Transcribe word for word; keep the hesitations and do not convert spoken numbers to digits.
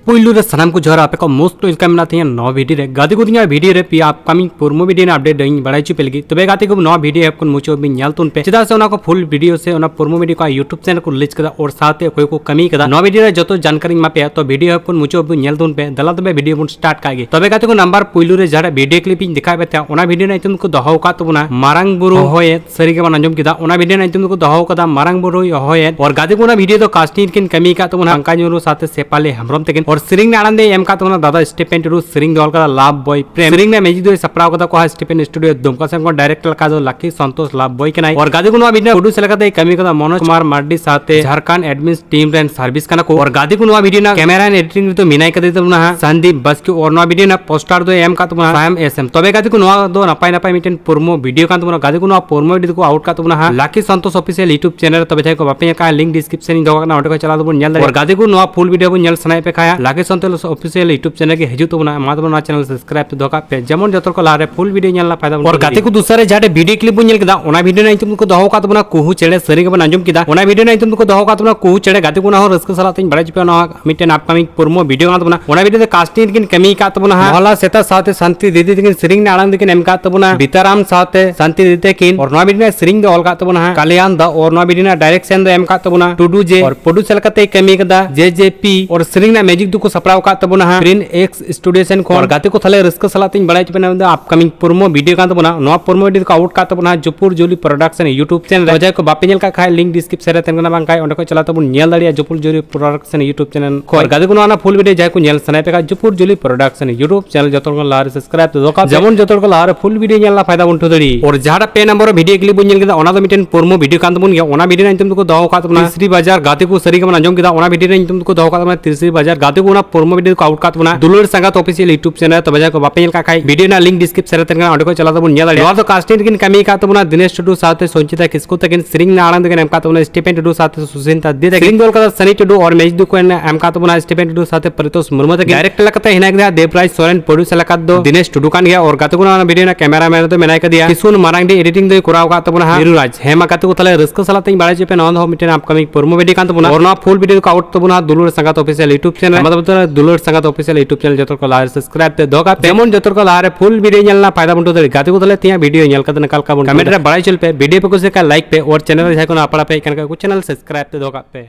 ᱯᱩᱭᱞᱩ ᱨᱮ ᱥᱟᱱᱟᱢ ᱠᱚ ᱡᱚᱦᱟᱨ, ᱟᱯᱮ ᱠᱚ most welcome ᱢᱮᱱᱟᱜ ᱛᱤᱧᱟ ᱱᱚᱣᱟ ᱵᱷᱤᱰᱤᱭᱳ ᱨᱮ᱾ ᱜᱟᱛᱮ ᱠᱚ, ᱛᱤᱧᱟ ᱵᱷᱤᱰᱤᱭᱳ ᱨᱮ ᱯᱮᱭᱟ ᱟᱯᱠᱟᱢᱤᱝ ᱯᱨᱳᱢᱳ ᱵᱷᱤᱰᱤᱭᱳ ᱨᱮᱱᱟᱜ ᱟᱯᱰᱮᱴ ᱫᱚᱧ ᱵᱟᱲᱟᱭ ᱦᱚᱪᱚ ᱯᱮ ᱞᱟᱹᱜᱤᱫ᱾ ᱛᱚᱵᱮ ᱜᱟᱛᱮ ᱠᱚ, ᱱᱚᱣᱟ ᱵᱷᱤᱰᱤᱭᱳ ᱮᱦᱚᱵ ᱠᱷᱚᱱ ᱢᱩᱪᱟᱹᱫ ᱦᱟᱹᱵᱤᱡ ᱧᱮᱞ ᱛᱟᱵᱚᱱ ᱯᱮ, ᱪᱮᱫᱟᱜ ᱥᱮ ᱚᱱᱟ ᱠᱚ ᱯᱷᱩᱞ ᱵᱷᱤᱰᱤᱭᱳ ᱥᱮ ᱚᱱᱟ ᱯᱨᱳᱢᱳ ᱵᱷᱤᱰᱤᱭᱳ ᱠᱚ YouTube ᱪᱮᱱᱮᱞ ᱠᱚ ᱞᱤᱪ ᱠᱟᱫᱟ ᱟᱨ ᱥᱟᱶᱛᱮ ᱚᱠᱚᱭ ᱠᱚ ᱠᱟᱹᱢᱤ ᱠᱟᱫᱟ, ᱱᱚᱣᱟ ᱵᱷᱤᱰᱤᱭᱳ ᱨᱮ ᱡᱚᱛᱚ ᱡᱟᱱᱠᱟᱨᱤᱧ ᱮᱢᱟ ᱯᱮᱭᱟ᱾ ᱛᱚ ᱵᱷᱤᱰᱤᱭᱳ ᱮᱦᱚᱵ ᱠᱷᱚᱱ ᱢᱩᱪᱟᱹᱫ ᱦᱟᱹᱵᱤᱡ ᱧᱮᱞ ᱛᱟᱵᱚᱱ ᱯᱮ᱾ ᱫᱮᱞᱟ ᱛᱚᱵᱮ ᱵᱷᱤᱰᱤᱭᱳ ᱵᱚᱱ ᱥᱴᱟᱨᱴ ᱠᱟᱜ ᱜᱮ᱾ ᱛᱚᱵᱮ ᱜᱟᱛᱮ ᱠᱚ, ᱱᱟᱢᱵᱟᱨ ᱯᱩᱭᱞᱩ ᱨᱮ ᱡᱟᱦᱟᱸᱴᱟᱜ ᱵᱷᱤᱰᱤᱭᱳ ᱠᱞᱤᱯ ᱤᱧ ᱫᱮᱠᱷᱟᱣ ᱯᱮ ᱛᱟᱦᱮᱸᱫ, ᱚᱱᱟ ᱵᱷᱤᱰᱤᱭᱳ ᱨᱮᱱᱟᱜ ᱧᱩᱛᱩᱢ ᱫᱚᱠᱚ ᱫᱚᱦᱚ ᱟᱠᱟᱫ ᱛᱟᱵᱚᱱᱟ ᱢᱟᱨᱟᱝ ᱵᱩᱨᱩ ᱦᱚᱦᱚᱭᱮᱫ᱾ ᱥᱟᱹᱨᱤ ᱜᱮᱵᱚᱱ ᱟᱸᱡᱚᱢ ᱠᱮᱫᱟ, ᱚᱱᱟ ᱵᱷᱤᱰᱤᱭᱳ ᱨᱮᱱᱟᱜ ᱧᱩᱛᱩᱢ ᱫᱚᱠᱚ ᱫᱚᱦᱚ ᱟᱠᱟᱫᱟ ᱢᱟᱨᱟᱝ ᱵᱩᱨᱩᱭ ᱦᱚᱦᱚᱭᱮᱫ᱾ ᱟᱨ ᱜᱟᱛᱮ ᱠᱚ, ᱚᱱᱟ ᱵᱷᱤᱰᱤᱭᱳ ᱫᱚ ᱠᱟᱥᱴᱤᱝ ᱠᱤᱱ ᱠᱟᱹᱢᱤ ᱟᱠᱟᱫ ᱛᱟᱵᱚᱱᱟ ᱯᱟᱝᱠᱟᱡᱽ ᱢᱩᱨᱢᱩ ᱥᱟᱶᱛᱮ ᱥᱮᱯᱷᱟᱞᱤ ᱦᱮᱢᱵᱨᱚᱢ ᱛᱟᱹᱠᱤᱱ᱾ ᱟᱨ ᱥᱮᱨᱮᱧ ᱨᱮᱱᱟᱜ ᱟᱲᱟᱝ ᱫᱚᱭ ᱮᱢ ᱟᱠᱟᱫ ᱛᱟᱵᱚᱱᱟ ᱫᱟᱫᱟ ᱥᱴᱤᱯᱷᱮᱱ ᱴᱩᱰᱩ, ᱥᱮᱨᱮᱧ ᱫᱚ ᱚᱞ ᱠᱟᱫᱟ ᱞᱟᱵᱷ ᱵᱚᱭ ᱯᱨᱮᱢ᱾ ᱥᱮᱨᱮᱧ ᱨᱮᱱᱟᱜ ᱢᱤᱭᱩᱡᱤᱠ ᱫᱚᱭ ᱥᱟᱯᱲᱟᱣ ᱠᱟᱫᱟ ᱠᱚᱦᱟ ᱥᱴᱤᱯᱷᱮᱱ ᱥᱴᱩᱰᱤᱭᱳ ᱫᱩᱢᱠᱟ ᱥᱮᱱ ᱠᱷᱚᱱ᱾ ᱰᱟᱭᱨᱮᱠᱴᱚᱨ ᱞᱮᱠᱟ ᱫᱚ ᱞᱟᱠᱤ ᱥᱚᱱᱛᱳᱥ ᱞᱟᱵᱷ ᱵᱚᱭ ᱠᱟᱱᱟᱭ᱾ ᱟᱨ ᱜᱟᱛᱮ ᱠᱚ, ᱱᱚᱣᱟ ᱵᱷᱤᱰᱤᱭᱳ ᱯᱨᱚᱰᱩᱥᱟᱨ ᱞᱮᱠᱟᱛᱮᱭ ᱠᱟᱹᱢᱤ ᱠᱟᱫᱟ ᱢᱚᱱᱳᱡᱽ ᱠᱩᱢᱟᱨ ᱢᱟᱨᱰᱤ ᱥᱟᱶᱛᱮ ᱡᱷᱟᱨᱠᱷᱟᱸᱰ ᱮᱰᱢᱤᱱᱥ ᱴᱤᱢ ᱨᱮᱱ ᱥᱟᱨᱵᱷᱤᱥ ᱠᱟᱱᱟ ᱠᱚ᱾ ᱟᱨ ᱜᱟᱛᱮ ᱠᱚ, ᱱᱚᱣᱟ ᱵᱷᱤᱰᱤᱭᱳ ᱨᱮᱱᱟᱜ ᱠᱮᱢᱮᱨᱟ ᱮᱱᱰ ᱮᱰᱤᱴᱤᱝ ᱨᱮᱫᱚ ᱢᱮᱱᱟᱭ ᱠᱟᱫᱮ ᱛᱟᱵᱚᱱᱟ ᱦᱟᱸᱜ ᱥᱟᱱᱫᱤᱯ ᱵᱟᱥᱠᱮ᱾ ᱟᱨ ᱱᱚᱣᱟ ᱵᱷᱤᱰᱤᱭᱳ ᱨᱮᱱᱟᱜ ᱯᱳᱥᱴᱟᱨ ᱫᱚᱭ ᱮᱢ ᱠᱟᱫ ᱛᱟᱵᱚᱱᱟ ᱥᱟᱭᱟᱢ ᱮᱥ ᱮᱢ᱾ ᱛᱚᱵᱮ ᱜᱟᱛᱮ ᱠᱚ, ᱱᱚᱣᱟ ᱫᱚ ᱱᱟᱯᱟᱭ ᱱᱟᱯᱟᱭ ᱢᱤᱫᱴᱮᱱ ᱯᱨᱳᱢᱳ ᱵᱷᱤᱰᱤᱭᱳ ᱠᱟᱱ ᱛᱟᱵᱚᱱᱟ᱾ ᱜᱟᱛᱮ ᱠᱚ, ᱱᱚᱣᱟ ᱯᱨᱳᱢᱳ ᱵᱷᱤᱰᱤᱭᱳ ᱫᱚᱠᱚ ᱟᱣᱩᱴ ᱠᱟᱫ ᱛᱟᱵᱚᱱᱟ ᱦᱟᱸᱜ ᱞᱟᱠᱤ ᱥᱚᱱᱛᱳᱥ ᱚᱯᱷᱤᱥᱤᱭᱟᱞ YouTube ᱪᱮᱱᱮᱞ ᱨᱮ᱾ ᱛᱚᱵᱮ ᱡᱟᱦᱟᱸᱭ ᱠᱚ ᱵᱟᱯᱮ ᱧᱮᱞ ᱠᱟᱜᱼᱟ, ᱞᱤᱝᱠ ᱰᱤᱥᱠᱨᱤᱯᱥᱚᱱ ᱤᱧ ᱫᱚᱦᱚ ᱠᱟᱜ ᱠᱟᱱᱟ, ᱚᱸᱰᱮ ᱠᱷᱚᱱ ᱪᱟᱞᱟᱣ ᱫᱚᱵᱚᱱ ᱧᱮᱞ ᱫᱟᱲᱮᱭᱟᱜᱼᱟ᱾ ᱟᱨ ᱜᱟᱛᱮ ᱠᱚ, ᱱᱚᱣᱟ ᱯᱷᱩᱞ ᱵᱷᱤᱰᱤᱭᱳ ᱵᱚᱱ ᱧᱮᱞ ᱥᱟᱱᱟᱭᱮᱫ ᱯᱮ ᱠᱷᱟᱡ, ᱞᱟᱠᱤ ᱥᱚᱱᱛᱳᱥ ᱚᱯᱷᱤᱥᱤᱭᱟᱞ YouTube ᱪᱮᱱᱮᱞ ᱜᱮ ᱦᱤᱡᱩᱜ ᱛᱟᱵᱚᱱᱟ, ᱢᱟ ᱛᱟᱵᱚᱱ ᱱᱚᱣᱟ ᱪᱮᱱᱮᱞ ᱥᱟᱵᱥᱠᱨᱟᱭᱤᱵ ᱛᱮ ᱫᱚᱦᱚ ᱠᱟᱜ ᱯᱮ, ᱡᱮᱢᱚᱱ ᱡᱚᱛᱚ ᱠᱚ ᱞᱟᱦᱟᱨᱮ ᱯᱷᱩᱞ ᱵᱷᱤᱰᱤᱭᱳ ᱧᱮᱞ ᱨᱮᱱᱟᱜ ᱯᱷᱟᱭᱫᱟ ᱵᱚᱱ ᱟᱨ ᱜᱟᱛᱮ ᱠᱚ, ᱫᱚᱥᱟᱨ ᱨᱮ ᱡᱟᱦᱟᱸᱴᱮᱡ ᱵᱷᱤᱰᱤᱭᱳ ᱠᱞᱤᱯ ᱵᱚᱱ ᱧᱮᱞ ᱠᱮᱫᱟ, ᱚᱱᱟ ᱵᱷᱤᱰᱤᱭᱳ ᱨᱮᱱᱟᱜ ᱧᱩᱛᱩᱢ ᱫᱚᱠᱚ ᱫᱚᱦᱚ ᱟᱠᱟᱫ ᱛᱟᱵᱚᱱᱟ ᱠᱩᱦᱩ ᱪᱮᱬᱮ᱾ ᱥᱟᱹᱨᱤ ᱜᱮᱵᱚᱱ ᱟᱸᱡᱚᱢ ᱠᱮᱫᱟ, ᱚᱱᱟ ᱵᱷᱤᱰᱤᱭᱳ ᱨᱮᱱᱟᱜ ᱧᱩᱛᱩᱢ ᱫᱚᱠᱚ ᱫᱚᱦᱚ ᱟᱠᱟᱫ ᱛᱟᱵᱚᱱᱟ ᱠᱩᱦᱩ ᱪᱮᱬᱮ᱾ ᱜᱟᱛᱮ ᱠᱚ, ᱚᱱᱟ ᱦᱚᱸ ᱨᱟᱹᱥᱠᱟᱹ ᱥᱟᱞᱟᱜ ᱛᱤᱧ ᱵᱟᱲᱟᱭ ᱦᱚᱪᱚ ᱯᱮᱭᱟ, ᱚᱱᱟ ᱢᱤᱫᱴᱮᱱ ᱟᱯᱠᱟᱢᱤᱝ ᱯᱨᱳᱢᱳ ᱵᱷᱤᱰᱤᱭᱳ ᱠᱟᱱ ᱛᱟᱵᱚᱱᱟ᱾ ᱚᱱᱟ ᱵᱷᱤᱰᱤᱭᱳ ᱫᱚ ᱠᱟᱥᱴᱤᱝ ᱠᱤᱱ ᱠᱟᱹᱢᱤ ᱟᱠᱟᱫ ᱛᱟᱵᱚᱱᱟ ᱦᱟᱸᱜ ᱢᱚᱦᱚᱞᱟ ᱥᱮᱛᱟ ᱥᱟᱶᱛᱮ ᱥᱟᱱᱛᱤ ᱫᱤᱫᱤ ᱛᱟᱹᱠᱤᱱ᱾ ᱥᱮᱨᱮᱧ ᱨᱮᱱᱟᱜ ᱟᱲᱟᱝ ᱫᱚᱠᱤᱱ ᱮᱢ ᱟᱠᱟᱫ ᱛᱟᱵᱚᱱᱟ ᱵᱤᱛᱟᱨᱟᱢ ᱥᱟᱶᱛᱮ ᱥᱟᱱᱛᱤ ᱫᱤᱫᱤ ᱛᱟᱹᱠᱤᱱ᱾ ᱟᱨ ᱱᱚᱣᱟ ᱵᱷᱤᱰᱤᱭᱳ ᱨᱮᱱᱟᱜ ᱥᱮᱨᱮᱧ ᱫᱚ ᱚᱞ ᱟᱠᱟᱫ ᱛᱟᱵᱚᱱᱟ ᱦᱟᱸᱜ ᱠᱟᱞᱭᱟᱱ ᱫᱟ᱾ ᱟᱨ ᱱᱚᱣᱟ ᱵᱷᱤᱰᱤᱭᱳ ᱨᱮᱱᱟᱜ ᱰᱟᱭᱨᱮᱠᱥᱚᱱ ᱫᱚ ᱮᱢ ᱟᱠᱟᱫ ᱛᱟᱵᱚᱱᱟ ᱴᱩᱰᱩ ᱡᱮ᱾ ᱟᱨ ᱯᱨᱚᱰᱩᱥᱟᱨ ᱞᱮᱠᱟᱛᱮᱭ ᱠᱟᱹᱢᱤ ᱟᱠᱟᱫᱟ ᱡᱮ ᱡᱮ ᱯᱤ᱾ ᱟᱨ ᱥᱮᱨᱮᱧ ᱨᱮᱱᱟᱜ ᱢᱤᱭᱩᱡᱤᱠ ᱫᱚᱠᱚ ᱥᱟᱯᱲᱟᱣ ᱟᱠᱟᱫ ᱛᱟᱵᱚᱱᱟ ᱦᱟᱸᱜ ᱯᱨᱤᱱ ᱮᱠᱥ ᱥᱴᱩᱰᱤᱭᱳ ᱥᱮᱱ ᱠᱷᱚᱱ᱾ ᱟᱨ ᱜᱟᱛᱮ ᱠᱚ, ᱛᱟᱦᱞᱮ ᱨᱟᱹᱥᱠᱟᱹ ᱥᱟᱞᱟᱜ ᱛᱤᱧ ᱵᱟᱲᱟᱭ ᱦᱚᱪᱚ ᱯᱮᱭᱟ, ᱱᱚᱣᱟ ᱫᱚ ᱟᱯᱠᱟᱢᱤᱝ ᱯᱨᱳᱢᱳ ᱵᱷᱤᱰᱤᱭᱳ ᱠᱟᱱ ᱛᱟᱵᱚᱱᱟ᱾ ᱱᱚᱣᱟ ᱯᱨᱳᱢᱳ ᱵᱷᱤᱰᱤᱭᱳ ᱫᱚᱠᱚ ᱟᱣᱩᱴ ᱠᱟᱜ ᱛᱟᱵᱚᱱᱟ ᱡᱩᱯᱩᱨ ᱡᱩᱞᱤ ᱯᱨᱚᱰᱟᱠᱥᱚᱱ YouTube ᱪᱮᱱᱮᱞ ᱨᱮ᱾ ᱡᱟᱦᱟᱸᱭ ᱠᱚ ᱵᱟᱯᱮ ᱧᱮᱞ ᱠᱟᱜ ᱠᱷᱟᱡ, ᱞᱤᱝᱠ ᱰᱤᱥᱠᱨᱤᱯᱥᱚᱱ ᱨᱮ ᱛᱟᱦᱮᱱ ᱠᱟᱱᱟ, ᱵᱟᱝᱠᱷᱟᱡ ᱚᱸᱰᱮ ᱠᱷᱚᱱ ᱪᱟᱞᱟᱣ ᱛᱟᱵᱚᱱ ᱧᱮᱞ ᱫᱟᱲᱮᱭᱟᱜᱼᱟ ᱡᱩᱯᱩᱨ ᱡᱩᱞᱤ ᱯᱨᱚᱰᱟᱠᱥᱚᱱ YouTube ᱪᱮᱱᱮᱞ ᱠᱷᱚᱱ᱾ ᱟᱨ ᱜᱟᱛᱮ ᱠᱚ, ᱱᱚᱣᱟ ᱯᱷᱩᱞ ᱵᱷᱤᱰᱤᱭᱳ ᱡᱟᱦᱟᱸᱭ ᱠᱚ ᱧᱮᱞ ᱥᱟᱱᱟᱭᱮᱫ ᱯᱮ ᱠᱷᱟᱡ, ᱡᱩᱯᱩᱨ ᱡᱩᱞᱤ ᱯᱨᱚᱰᱟᱠᱥᱚᱱ YouTube ᱪᱮᱱᱮᱞ ᱡᱚᱛᱚ ᱦᱚᱲ ᱠᱷᱚᱱ ᱞᱟᱦᱟᱨᱮ ᱥᱟᱵᱥᱠᱨᱟᱭᱤᱵ ᱛᱮ ᱫᱚᱦᱚ ᱠᱟᱜ ᱯᱮ᱾ ᱡᱮᱢᱚᱱ ᱡᱚᱛᱚ ᱦᱚᱲ ᱠᱷᱚᱱ ᱞᱟᱦᱟᱨᱮ ᱯᱷᱩᱞ ᱵᱷᱤᱰᱤᱭᱳ ᱧᱮᱞ ᱨᱮᱱᱟᱜ ᱯᱷᱟᱭᱫᱟ ᱵᱚᱱ ᱩᱴᱷᱟᱹᱣ ᱫᱟᱲᱮᱭᱟᱜ᱾ ᱟᱨ ᱡᱟᱦᱟᱸᱴᱟᱜ ᱯᱮ ᱱᱚᱢᱵᱚᱨ ᱨᱮ ᱵᱷᱤᱰᱤᱭᱳ ᱠᱞᱤᱯ ᱵᱚᱱ ᱧᱮᱞ ᱠᱮᱫᱟ, ᱚᱱᱟ ᱫᱚ ᱢᱤᱫᱴᱮᱱ ᱯᱨᱳᱢᱳ ᱵᱷᱤᱰᱤᱭᱳ ᱠᱟᱱ ᱛᱟᱵᱚᱱ ᱜᱮᱭᱟ᱾ ᱚᱱᱟ ᱵᱷᱤᱰᱤᱭᱳ ᱨᱮᱱᱟᱜ ᱧᱩᱛᱩᱢ ᱫᱚᱠᱚ ᱫᱚᱦᱚ ᱟᱠᱟᱫ ᱛᱟᱵᱚᱱᱟ ᱛᱤᱥᱨᱤ ᱵᱟᱡᱟᱨ᱾ ᱜᱟᱛᱮ ᱠᱚ, ᱥᱟᱹᱨᱤ ᱜᱮᱵᱚᱱ ᱟᱸᱡᱚᱢ ᱠᱮᱫᱟ, ᱚᱱᱟ ᱵᱷᱤᱰᱤᱭᱳ ᱨᱮᱱᱟᱜ ᱧᱩᱛᱩᱢ ᱫᱚᱠᱚ ᱫᱚᱦᱚ ᱟᱠᱟᱫ ᱛᱟᱵᱚᱱᱟ ᱛᱤᱥᱨᱤ ᱵᱟᱡᱟᱨ᱾ ᱜᱟᱛᱮ ᱠᱚ, ᱚᱱᱟ ᱯᱨᱳᱢᱳ ᱵᱷᱤᱰᱤᱭᱳ ᱫᱚᱠᱚ ᱟᱣᱩᱴ ᱠᱟᱜ ᱛᱟᱵᱚᱱᱟ ᱫᱩᱞᱟᱹᱲ ᱥᱟᱸᱜᱟᱛ ᱚᱯᱷᱤᱥᱤᱭᱟᱞ YouTube ᱪᱮᱱᱮᱞ᱾ ᱛᱚᱵᱮ ᱡᱟᱦᱟᱸᱭ ᱠᱚ ᱵᱟᱯᱮ ᱧᱮᱞ ᱠᱟᱜ ᱠᱷᱟᱡ, ᱵᱷᱤᱰᱤᱭᱳ ᱨᱮᱱᱟᱜ ᱞᱤᱝᱠ ᱰᱤᱥᱠᱨᱤᱯᱥᱚᱱ ᱨᱮ ᱛᱟᱦᱮᱱ ᱠᱟᱱᱟ, ᱚᱸᱰᱮ ᱠᱷᱚᱱ ᱪᱟᱞᱟᱣ ᱛᱟᱵᱚᱱ ᱧᱮᱞ ᱫᱟᱲᱮᱭᱟᱜᱼᱟ᱾ ᱱᱚᱣᱟ ᱫᱚ ᱠᱟᱥᱴᱤᱝ ᱨᱮᱠᱤᱱ ᱠᱟᱹᱢᱤ ᱟᱠᱟᱫ ᱛᱟᱵᱚᱱᱟ ᱫᱤᱱᱮᱥ ᱴᱩᱰᱩ ᱥᱟᱶᱛᱮ ᱥᱚᱧᱪᱤᱛᱟ ᱠᱤᱥᱠᱩ ᱛᱟᱹᱠᱤᱱ᱾ ᱥᱮᱨᱮᱧ ᱨᱮᱱᱟᱜ ᱟᱲᱟᱝ ᱫᱚᱠᱤᱱ ᱮᱢ ᱟᱠᱟᱫ ᱛᱟᱵᱚᱱᱟ ᱥᱴᱤᱯᱷᱮᱱ ᱴᱩᱰᱩ ᱥᱟᱶᱛᱮ ᱥᱩᱥᱤᱱᱛᱟ ᱫᱤ ᱛᱟᱹᱠᱤᱱ᱾ ᱥᱮᱨᱮᱧ ᱫᱚ ᱚᱞ ᱠᱟᱫᱟ ᱥᱟᱱᱤ ᱴᱩᱰᱩ ᱟᱨ ᱢᱤᱭᱩᱡᱤᱠ ᱫᱚᱠᱚ ᱮᱢ ᱟᱠᱟᱫ ᱛᱟᱵᱚᱱᱟ ᱥᱴᱤᱯᱷᱮᱱ ᱴᱩᱰᱩ ᱥᱟᱶᱛᱮ ᱯᱟᱨᱤᱛᱳᱥ ᱢᱩᱨᱢᱩ ᱛᱟᱹᱠᱤᱱ᱾ ᱰᱟᱭᱨᱮᱠᱴᱚᱨ ᱞᱮᱠᱟᱛᱮ ᱦᱮᱱᱟᱭ ᱠᱟᱫᱮᱭᱟ ᱫᱮᱵᱽᱨᱟᱡᱽ ᱥᱚᱨᱮᱱ, ᱯᱨᱚᱰᱭᱩᱥᱟᱨ ᱞᱮᱠᱟᱛᱮ ᱫᱚ ᱫᱤᱱᱮᱥ ᱴᱩᱰᱩ ᱠᱟᱱ ᱜᱮᱭᱟ᱾ ᱟᱨ ᱜᱟᱛᱮ ᱠᱚ, ᱱᱚᱣᱟ ᱵᱷᱤᱰᱤᱭᱳ ᱨᱮᱱᱟᱜ ᱠᱮᱢᱮᱨᱟᱢᱮᱱ ᱨᱮᱫᱚ ᱢᱮᱱᱟᱭ ᱠᱟᱫᱮᱭᱟ ᱠᱤᱥᱩᱱ ᱢᱟᱨᱟᱝᱰᱤ, ᱮᱰᱤᱴᱤᱝ ᱫᱚᱭ ᱠᱚᱨᱟᱣ ᱟᱠᱟᱫ ᱛᱟᱵᱚᱱᱟ ᱦᱟᱸᱜ ᱢᱤᱨᱩ ᱨᱟᱡᱽ᱾ ᱦᱮᱸ ᱢᱟ ᱜᱟᱛᱮ ᱠᱚ, ᱛᱟᱦᱞᱮ ᱨᱟᱹᱥᱠᱟᱹ ᱥᱟᱞᱟᱜ ᱛᱤᱧ ᱵᱟᱲᱟᱭ ᱦᱚᱪᱚᱭᱮᱫ ᱯᱮᱭᱟ, ᱱᱚᱣᱟ ᱫᱚ ᱢᱤᱫᱴᱮᱱ ᱟᱯᱠᱟᱢᱤᱝ ᱯᱨᱳᱢᱳ ᱵᱷᱤᱰᱤᱭᱳ ᱠᱟᱱ ᱛᱟᱵᱚᱱᱟ᱾ ᱟᱨ ᱱᱚᱣᱟ ᱯᱷᱩᱞ ᱵᱷᱤᱰᱤᱭᱳ ᱫᱚᱠᱚ ᱟᱣᱩᱴ ᱛᱟᱵᱚᱱᱟ ᱫᱩᱞᱟᱹᱲ ᱥᱟᱸᱜᱟᱛ ᱚᱯᱷᱤᱥᱤᱭᱟᱞ YouTube ᱪᱮᱱᱮᱞ᱾ ᱢᱟ ᱛᱚᱵᱮ ᱛᱚ ᱫᱩᱞᱟᱹᱲ ᱥᱟᱸᱜᱟᱛ ᱚᱯᱷᱤᱥᱤᱭᱟᱞ YouTube ᱪᱮᱱᱮᱞ ᱡᱚᱛᱚ ᱠᱚ ᱞᱟᱦᱟ ᱨᱮ ᱥᱟᱵᱥᱠᱨᱟᱭᱤᱵ ᱯᱮ ᱫᱚᱦᱚ ᱠᱟᱜ ᱯᱮ, ᱡᱮᱢᱚᱱ ᱡᱚᱛᱚ ᱠᱚ ᱞᱟᱦᱟ ᱨᱮ ᱯᱷᱩᱞ ᱵᱷᱤᱰᱤᱭᱳ ᱧᱮᱞ ᱨᱮᱱᱟᱜ ᱯᱷᱟᱭᱫᱟ ᱵᱚᱱ ᱩᱴᱷᱟᱹᱣ ᱫᱟᱲᱮᱭᱟᱜ᱾ ᱜᱟᱛᱮ ᱠᱚ ᱛᱟᱦᱚᱞᱮ ᱛᱮᱦᱮᱧᱟᱜ ᱵᱷᱤᱰᱤᱭᱳ ᱧᱮᱞ ᱠᱟᱛᱮ ᱱᱟᱠᱟᱞ ᱠᱟᱜ ᱵᱚᱱ ᱠᱚᱢᱮᱱᱴ ᱨᱮ ᱵᱟᱲᱟᱭ ᱦᱚᱪᱚ ᱞᱮᱯᱮ, ᱵᱷᱤᱰᱤᱭᱳ ᱯᱮ ᱠᱩᱥᱤ ᱠᱷᱟᱱ ᱞᱟᱭᱤᱠ ᱯᱮ, ᱟᱨ ᱪᱮᱱᱮᱞ ᱨᱮ ᱡᱟᱦᱟᱸᱭ ᱠᱚ ᱱᱟᱣᱟ ᱯᱮ ᱦᱮᱡ ᱠᱟᱱ ᱠᱷᱟᱱ ᱩᱱᱠᱩ ᱪᱮᱱᱮᱞ ᱥᱟᱵᱥᱠᱨᱟᱭᱤᱵ ᱛᱮ ᱫᱚᱦᱚ ᱠᱟᱜ ᱯᱮ᱾